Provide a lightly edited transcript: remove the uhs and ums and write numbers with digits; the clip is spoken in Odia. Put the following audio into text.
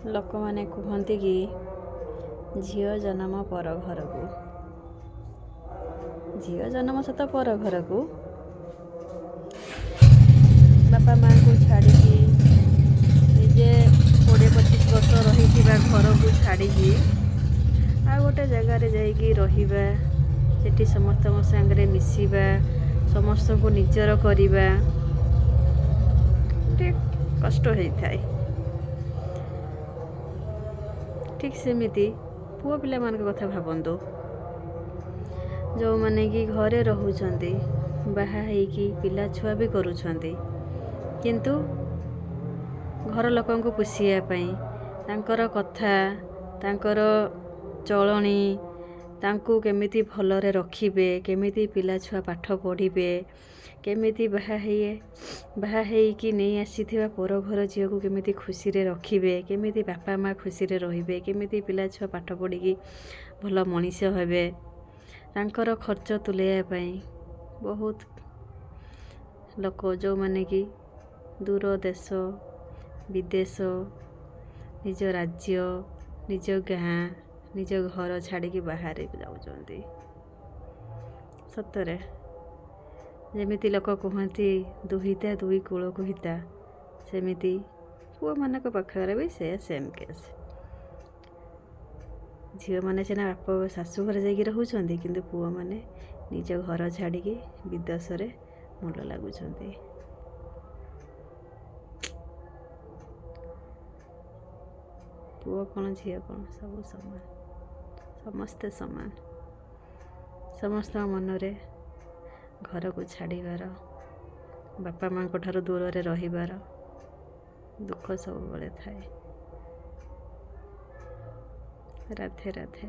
ଲୋକମାନେ କୁହନ୍ତି କି ଝିଅ ଜନମ ପର ଘରକୁ, ଝିଅ ଜନମ ସତ ପର ଘରକୁ, ବାପା ମାଆଙ୍କୁ ଛାଡ଼ିକି, ନିଜେ 20-25 ବର୍ଷ ରହିଥିବା ଘରକୁ ଛାଡ଼ିକି ଆଉ ଗୋଟେ ଜାଗାରେ ଯାଇକି ରହିବା, ସେଠି ସମସ୍ତଙ୍କ ସାଙ୍ଗରେ ମିଶିବା, ସମସ୍ତଙ୍କୁ ନିଜର କରିବା ଟିକେ କଷ୍ଟ ହେଇଥାଏ। ଠିକ୍ ସେମିତି ପୁଅ ପିଲାମାନଙ୍କ କଥା ଭାବନ୍ତୁ, ଯେଉଁମାନେ କି ଘରେ ରହୁଛନ୍ତି, ବାହା ହେଇକି ପିଲା ଛୁଆ ବି କରୁଛନ୍ତି, କିନ୍ତୁ ଘର ଲୋକଙ୍କୁ ପୋଷିବା ପାଇଁ ତାଙ୍କର କଥା, ତାଙ୍କର ଚଳଣି, ତାଙ୍କୁ କେମିତି ଭଲରେ ରଖିବେ, କେମିତି ପିଲା ଛୁଆ ପାଠ ପଢ଼ିବେ, କେମିତି ବାହା ହେଇକି ନେଇ ଆସିଥିବା ପର ଘର ଝିଅକୁ କେମିତି ଖୁସିରେ ରଖିବେ, କେମିତି ବାପା ମା' ଖୁସିରେ ରହିବେ, କେମିତି ପିଲା ଛୁଆ ପାଠ ପଢ଼ିକି ଭଲ ମଣିଷ ହେବେ, ତାଙ୍କର ଖର୍ଚ୍ଚ ତୁଲେଇବା ପାଇଁ ବହୁତ ଲୋକ ଯେଉଁମାନେ କି ଦୂର ଦେଶ, ବିଦେଶ, ନିଜ ରାଜ୍ୟ, ନିଜ ଗାଁ, ନିଜ ଘର ଛାଡ଼ିକି ବାହାରେ ଯାଉଛନ୍ତି। ସତରେ ଯେମିତି ଲୋକ କୁହନ୍ତି ଦୁହିତା ଦୁଇ କୂଳକୁ ହିତା, ସେମିତି ପୁଅମାନଙ୍କ ପାଖରେ ବି ସେୟା ସେମ୍ କେସ୍। ଝିଅମାନେ ସିନା ବାପ ଶାଶୁ ଘରେ ଯାଇକି ରହୁଛନ୍ତି, କିନ୍ତୁ ପୁଅମାନେ ନିଜ ଘର ଛାଡ଼ିକି ବିଦେଶରେ ମୂଲ ଲାଗୁଛନ୍ତି। ପୁଅ କ'ଣ ଝିଅ କ'ଣ ସବୁ ସମାନ, ସମସ୍ତେ ସମାନ। ସମସ୍ତଙ୍କ ମନରେ ଘରକୁ ଛାଡ଼ିବାର, ବାପା ମାଆଙ୍କ ଠାରୁ ଦୂରରେ ରହିବାର ଦୁଃଖ ସବୁବେଳେ ଥାଏ। ରାଧେ ରାଧେ।